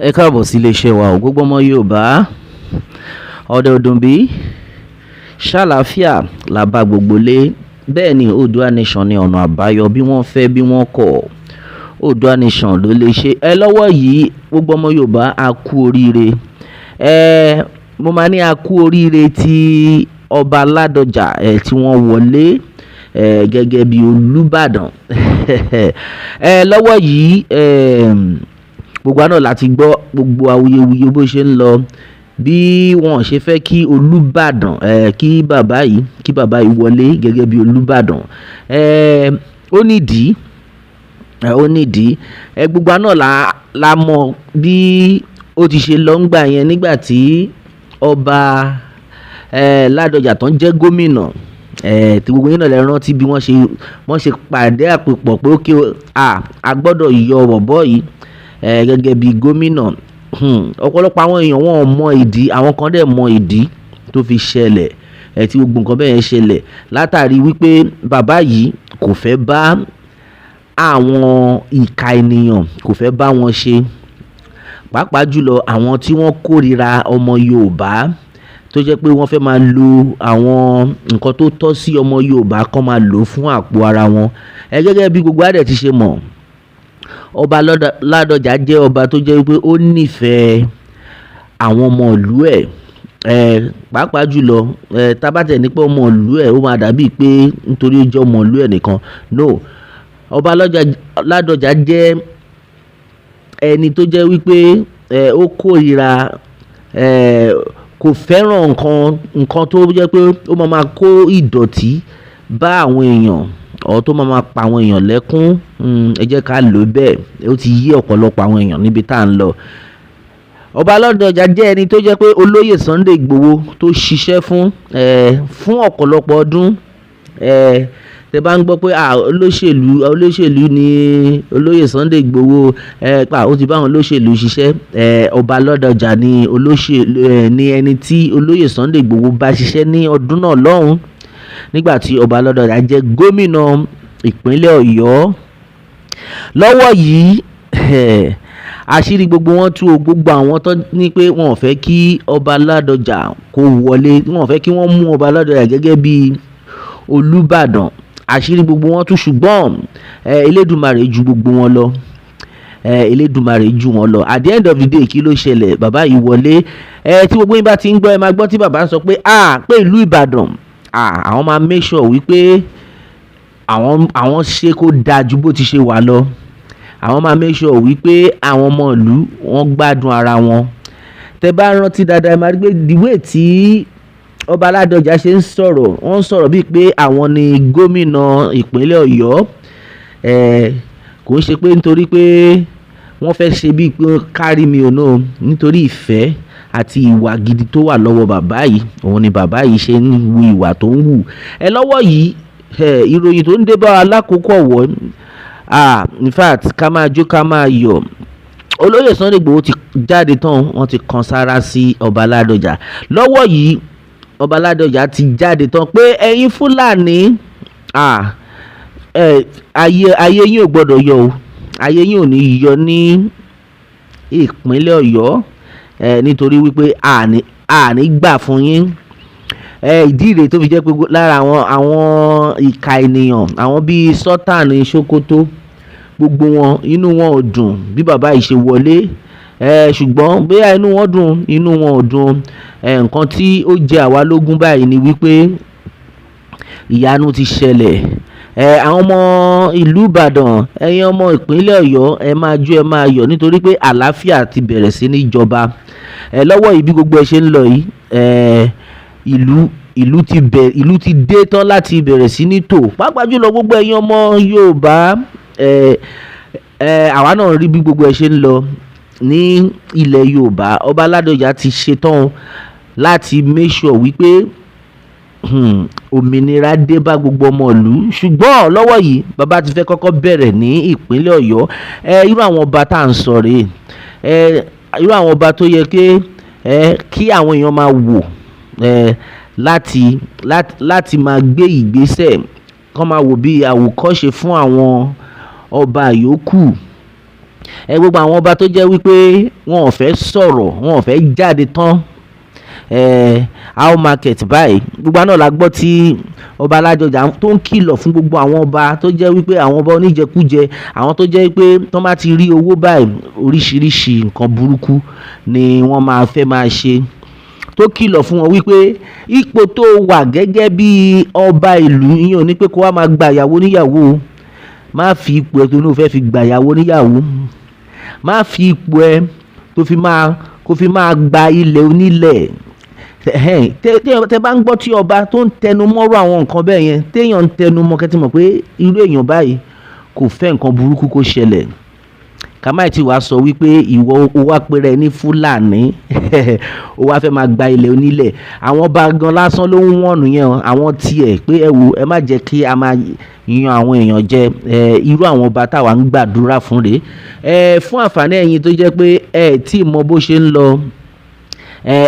Ẹ káàbọ̀ sí iléeṣẹ́ wa ò gbogbo ọmọ Yorùbá ọ̀dẹ̀ òdùnbí ṣàlàáfíà là bá gbogbo lé. Bẹ́ẹ̀ ni, Oòduà Nation ní ọ̀nà àbáyọ, bí wọ́n fẹ́ bí wọ́n kọ̀, Oòduà Nation ló lè ṣe ẹ. Lọ́wọ́ yìí, gbogbo ọmọ Yorùbá, a kú oríire. Ẹ mo máa ní a kú oríire tí ọba Ládọjà ẹ tí wọ́n wọlé ẹ gẹ́gẹ́ bí Olúbàdàn ẹ lọ́wọ́ yìí. Gbogbo àná láti gbọ́ gbogbo awuyewuye bó ṣe ń lọ, bí wọ́n ṣe fẹ́ kí Olúbàdàn ẹ kí bàbá yìí wọlé gẹ́gẹ́ bí Olúbàdàn. Ó nídìí ẹ. Gbogbo àná la mọ̀ bí ó ti ṣe lọ ńgbà yẹn, nígbà tí ọba Ládọjà tó ń jẹ́ gómìnà tí gbogbo yín náà lè rántí bí wọ́n ṣe pàdé àpòpọ̀ pé ókè a gbọ́dọ̀ yọ bọ̀bọ́ yìí gẹ́gẹ́ bí gómìnà. Ọ̀pọ̀lọpọ̀ àwọn èèyàn, wọn ò mọ ìdí, àwọn kan dẹ̀ mọ ìdí tó fi ṣẹlẹ̀ tí gbogbo nǹkan bẹ́ẹ̀ yẹn ṣẹlẹ̀, látàrí wípé bàbá yìí kò fẹ́ bá àwọn ìka ènìyàn, kò fẹ́ bá wọn ṣe, pàápàá jùlọ àwọn tí wọ́n kórìíra ọmọ Yorùbá, tó jẹ́ pé wọ́n fẹ́ máa lo àwọn nǹkan tó tọ́ sí ọmọ Yorùbá kó máa lò fún àpò ara wọn. Gẹ́gẹ́ bí gbogbo wa dẹ̀ ti ṣe mọ̀, ọba Ládọjà jẹ́ ọba tó jẹ́ wípé ó nífẹ̀ẹ́ àwọn ọmọ ìlú ẹ̀, pàápàá jùlọ tá bá tẹ̀ ní pé ọmọ ìlú ẹ̀, ó máa dàbí pé nítorí ó jẹ́ ọmọ ìlú ẹ̀ nìkan. No, ọba Ládọjà jẹ́ ẹni tó jẹ́ wípé ó kórìíra, kò fẹ́ràn nǹkan tó jẹ́ pé ó máa kó ìdọ̀tí bá àwọn èèyàn or tó máa pa àwọn èèyàn lẹ́kún. Ẹ jẹ́ ká lò bẹ́ẹ̀, ó ti yé ọ̀pọ̀lọpọ̀ àwọn èèyàn níbi tá à ń lọ. Ọba Ládọjà jẹ́ ẹni tó jẹ́ pé olóyè Sunday Igboho tó ṣiṣẹ́ fún ọ̀pọ̀lọpọ̀ ọdún. Tẹ bá ń gbọ́ pé olóṣèlú ni olóyè Sunday Igboho, pa ó ti bá àwọn olóṣèlú ṣiṣẹ́. Ọba Ládọjà ni olóṣèlú ní ẹni tí olóyè Sunday Igboho bá ṣiṣẹ́ ní ọdún náà lọ́hùn, nígbà tí ọba Ládọjà jẹ́ gómìnà ìpínlẹ̀ Ọ̀yọ́. Lọ́wọ́ yìí, àṣírí gbogbo wọn tú o. Gbogbo àwọn tó ní pé wọn ò fẹ́ kí ọba Ládọjà kó wọlé, wọn ò fẹ́ kí wọ́n mú ọba Ládọjà gẹ́gẹ́ bí Olúbàdàn, àṣírí gbogbo wọn tú. Ṣùgbọ́n Elédùmarè ju gbogbo wọn lọ, Elédùmarè ju wọn lọ. At the end of the day, kí ló ṣẹlẹ̀? Bàbá yìí wọlé. Tí gbogbo yín bá ti ń gbọ́, ẹ máa gbọ́ tí bàbá ń sọ pé pé ìlú Ìbàdàn, àwọn máa make sure wípé àwọn ṣe kó dáa ju bó ti ṣe wà lọ. Àwọn máa make sure wípé àwọn ọmọ ìlú wọ́n gbádùn ara wọn. Tẹ bá rántí dáadáa, ẹ máa rí pé the way tí ọba Ládọjà ṣe ń sọ̀rọ̀, wọ́n ń sọ̀rọ̀ bíi pé àwọn ni gómìnà ìpínlẹ̀ Ọ̀yọ́. Kò ń ṣe pé nítorí pé wọ́n fẹ́ ṣe bíi pé kárí mi ò náà, nítorí ìfẹ́ àti ìwà gidi tó wà lọ́wọ́ bàbá yìí, òun ni bàbá yìí ṣe ń hu ìwà tó ń hù ẹ lọ́wọ́ yìí. Ìròyìn tó ń dé bá wa lákòókò ọ̀wọ́, in fact, ká máa jó, ká máa yọ̀. Olóyè Sunday Igboho ti jáde tán, wọ́n ti kan sára sí ọba Ládọjà. Lọ́wọ́ yìí, ọba Ládọjà ti jáde tán pé ẹ̀yin Fúlàní, ayé yín ò gbọ́dọ̀ yọ o, ayé yín ò ní yọ ní ìpínlẹ̀ Ọ̀yọ́, nítorí wípé àní gbà fún yín. Ìdí rèé tó fi jẹ́ pé lára àwọn ìka ènìyàn, àwọn bíi Sultan Sokoto, gbogbo wọn, inú wọn ò dùn bí bàbá yìí ṣe wọlé. Ṣùgbọ́n bóyá inú wọn dùn, inú wọn ò dùn, nǹkan tí ó jẹ àwa lógún báyìí ni wípé ìyanu ti ṣẹlẹ̀. Àwọn ọmọ ìlú Ìbàdàn, ẹ̀yin ọmọ ìpínlẹ̀ Ọ̀yọ́, ẹ máa jó, ẹ máa yọ̀, nítorí pé àlàáfíà ti bẹ̀rẹ̀ sí ní jọba lọ́wọ́ yìí. Bí gbogbo ẹ ṣe ń lọ yìí, ìlú ti dé tán láti bẹ̀rẹ̀ sí ní tò, pàápàá jùlọ gbogbo ẹ̀yin ọmọ Yorùbá. Àwa náà rí bí gbogbo ẹ ṣe ń lọ ní ilẹ̀ Yorùbá. Ọba Ládọjà ti ṣetán láti make sure wípé òmìnira dé bá gbogbo ọmọ ìlú. Ṣùgbọ́n lọ́wọ́ yìí, bàbá ti fẹ́ kọ́kọ́ bẹ̀rẹ̀ ní ìpínlẹ̀ Ọ̀yọ́. Irú àwọn ọba tá à ń sọ rèé, irú àwọn ọba tó yẹ kí àwọn èèyàn máa wò láti máa gbé ìgbésẹ̀ kọ́, máa wò bí àwòkọ́ṣe fún àwọn ọba yòókù. Ẹ gbogbo àwọn ọba tó jẹ́ wípé wọn ò fẹ́ sọ̀rọ̀, wọn ò fẹ́ jáde tán, how market báyìí. Gbogbo náà la gbọ́ tí ọba Ládọjà tó ń kìlọ̀ fún gbogbo àwọn ọba tó jẹ́ wípé àwọn ọba oníjẹkújẹ, àwọn tó jẹ́ wípé tó bá ti rí owó báyìí, oríṣiríṣi nǹkan burúkú ni wọ́n máa fẹ́ máa ṣe, tó kìlọ̀ fún wọn wípé ipò tó wà gẹ́gẹ́ bí ọba ìlú ìyẹn ò ní pé kó wá máa gba ìyàwó níyàwó. Má fi ipò ẹ tó ní o fẹ́ fi gba ìyàwó níyàwó, má fi ipò ẹ tó fi máa kó fi máa gba ilẹ̀ onílẹ̀. Tẹ bá ń gbọ́ tí ọba tó ń tẹnu mọ́rọ̀ àwọn nǹkan bẹ́ẹ̀ yẹn, téèyàn ń tẹnu mọ́, kẹ́tí mọ̀ pé irú èèyàn báyìí kò fẹ́ nǹkan burúkú kó ṣẹlẹ̀. Kàmáì tí wàá sọ wípé ìwọ o wá péré ní Fúlàní, o wá fẹ́ máa gba ilẹ̀ onílẹ̀. Àwọn ọba gan lásán ló ń wọ̀nù yẹn, àwọn tiẹ̀ pé ẹ wo, ẹ má jẹ́ kí a máa yan àwọn èèyàn jẹ. Irú àwọn ọba táwa ń gbàdúrà fún rèé. Fún àǹfààní ẹ̀yin tó jẹ́ pé ẹ tí mọ bó ṣe ń lọ,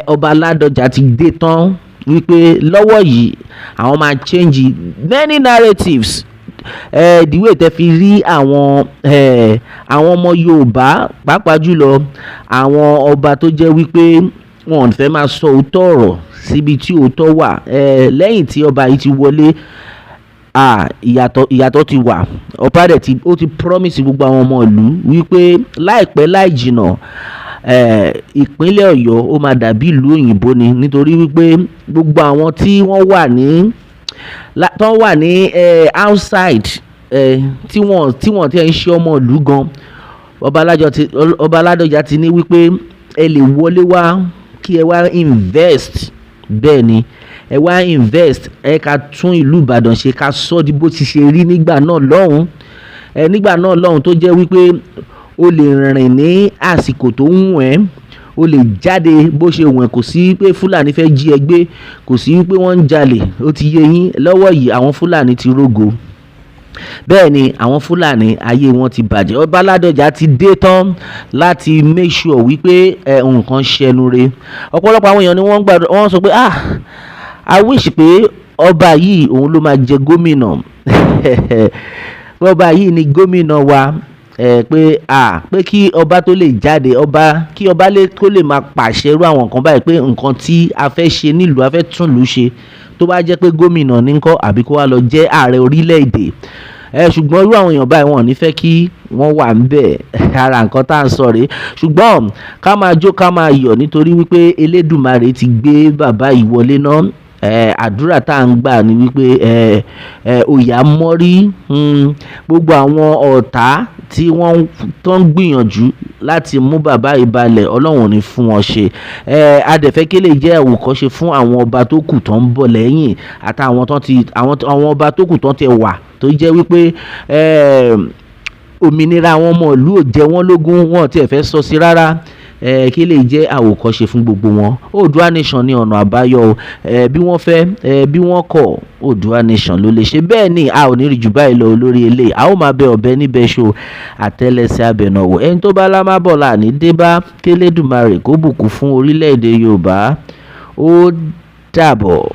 ọba Ládọjà ti dé tán wípé lọ́wọ́ yìí àwọn máa change many narratives. The way tẹ́ fi rí àwọn ọmọ Yorùbá, pàápàá jùlọ àwọn ọba tó jẹ́ wípé wọn ò fẹ́ máa sọ òótọ́ ọ̀rọ̀ síbi tí òótọ́ wà, lẹ́yìn tí ọba yìí ti wọlé, ìyàtọ̀ ti wà. Ọba rẹ̀ ti ó ti promise gbogbo àwọn ọmọ ìlú wípé láìpẹ́ láì jìnnà, ìpínlẹ̀ Ọ̀yọ́ ó máa dàbí ìlú òyìnbó ni, nítorí wípé gbogbo àwọn tí wọ́n wà ní tó wà ní outside, tí wọ́n ti ń ṣe ọmọ ìlú gan, ọba Ládọjà ti ní wípé ẹ lè wọlé wá kí ẹ wá invest. Bẹ́ẹ̀ ni, ẹ wá invest, ẹ ká tún ìlú Ìbàdàn ṣe, ká sọ di bó ti ṣe rí nígbà náà lọ́hùn ẹ, nígbà náà lọ́hùn tó jẹ́ wípé o lè rìn ní àsìkò tó ń wù ẹ́, o lè jáde bó ṣe wù ẹ́, kò sí pé Fúlàní fẹ́ jí ẹ gbé, kò sí pé wọ́n ń jalè. Ó ti yé yín, lọ́wọ́ yìí àwọn Fúlàní ti rógo. Bẹ́ẹ̀ ni, àwọn Fúlàní ayé wọn ti bàjẹ́. Ọba Ládọjà ti dé tán láti make sure wípé nǹkan ṣẹnu re. Ọ̀pọ̀lọpọ̀ àwọn èèyàn ni wọ́n gbàdúrà, wọ́n sọ pé, "Ah, I wish pé ọba yìí òun ló máa jẹ gómìnà, ọba yìí ni gómìnà wa." Pé ah, pé kí ọba tó lè jáde, ọba kí ọba lè kó lè máa pàṣẹ irú àwọn nǹkan báyìí pé nǹkan tí a fẹ́ ṣe nílùú, a fẹ́ tún ìlú ṣe, tó bá jẹ́ pé gómìnà ní kọ́ àbí kó wá lọ jẹ́ ààrẹ orílẹ̀-èdè. Ṣùgbọ́n irú àwọn èèyàn báyìí, wọn ò ní fẹ́ kí wọ́n wà ńbẹ̀. Ara nǹkan tá à ń sọ rèé. Ṣùgbọ́n ká máa jó, ká máa yọ̀, nítorí wípé Elédùmarè ti gbé bàbá yìí wọlé náà. Àdúrà tá à ń gbà ní wípé ẹ ẹ oyè á mọ́rí gbogbo àwọn ọ̀tá tí wọ́n tó ń gbìyànjú láti mú bàbá yìí balẹ̀, Ọlọ́run ò ní fún wọn ṣe. A dẹ̀ fẹ́ kí lè jẹ́ àwòkọ́ṣe fún àwọn ọba tó kù tó ń bọ̀ lẹ́yìn, àtàwọn tó ti àwọn ọba tó kù tó ti wà, tó jẹ́ wípé òmìnira àwọn ọmọ ìlú ò jẹ wọ́n lógún, wọn ò tiẹ̀ fẹ́ sọ sí rárá, kí lè jẹ́ àwòkọ́ṣe fún gbogbo wọn. Oòduà Nation ní ọ̀nà àbáyọ o. Bí wọ́n fẹ́, bí wọ́n kọ̀, Oòduà Nation ló lè ṣe. Bẹ́ẹ̀ ni, a ò ní rí jù báyìí lọ lórí eléyìí. A ó máa bẹ ọ̀bẹ níbẹ̀ ṣo, àtẹ́lẹsẹ̀ abẹ̀nàwò, ẹni tó bá lá má bọ̀ là ní dé bá. Kélédùmarè kó bùkún fún orílẹ̀-èdè Yorùbá. Ó dàbọ̀.